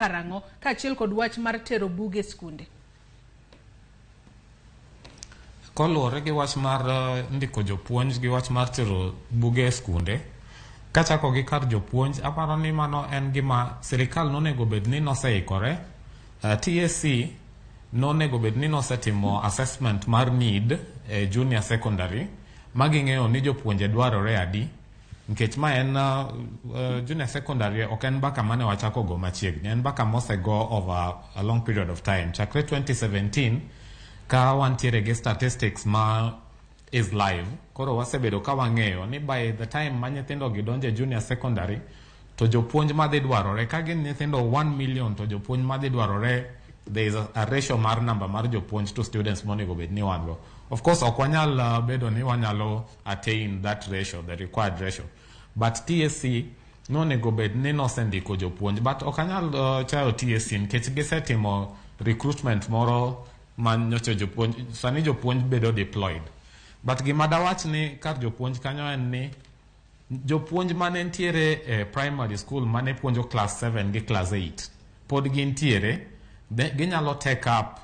Karang'o kaachiel kod wach mar tero buge e skunde? Koluwore gi wach mar ndiko jopuonj gi wach mar tero buge e skunde, kachako gi kar jopuonj, aparo ni mano en gima sirikal nonego bed ni noseikore. TSC nonego bed ni nosetimo assessment mar need e junior secondary ma ging'eyo ni jopuonje dwarore adi, nikech ma en junior secondary ok en mbaka mane wachako go machiegni, en mbaka mosego over a long period of time chakre 2017 ka wantiere gi statistics ma is live. Koro wasebedo ka wang'eyo ni by the time ma nyithindo gi donjo e junior secondary to jopuonj madhi dwarore ka gin nyithindo 1 million, to jopuonj madhi dwarore, there is a ratio mar number mar jopuonj to students monego bed ni wan go. Of course ok wanyal bedo ni wanyalo attain that ratio, the required ratio, but TSC nonego bed ni nosendiko jopuonj. But ok anyal chayo TSC nikech gisetimo recruitment moro ma nyocha jopuonj, sani jopuonj bedo deployed. But gima dawach ni kar jopuonj kanyo en ni jopuonj mane nitiere e primary school mane puonjo class 7 gi class 8 pod gintiere. Ginyalo take up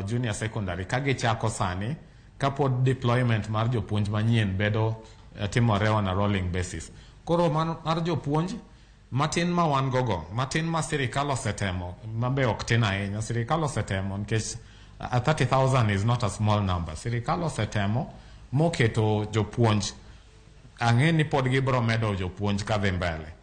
junior secondary ka gichako sani kapod deployment mar jopuonj manyien bedo timore on a rolling basis. Koro mar jopuonj matin ma wan gogo matin ma sirikal osetemo mabe ok tin ahinya, sirikal osetemo nikech 30,000 is not a small number. Sirikal osetemo moketo jopuonj, ang'e ni pod gibiro medo jopuonj kadhi mbele.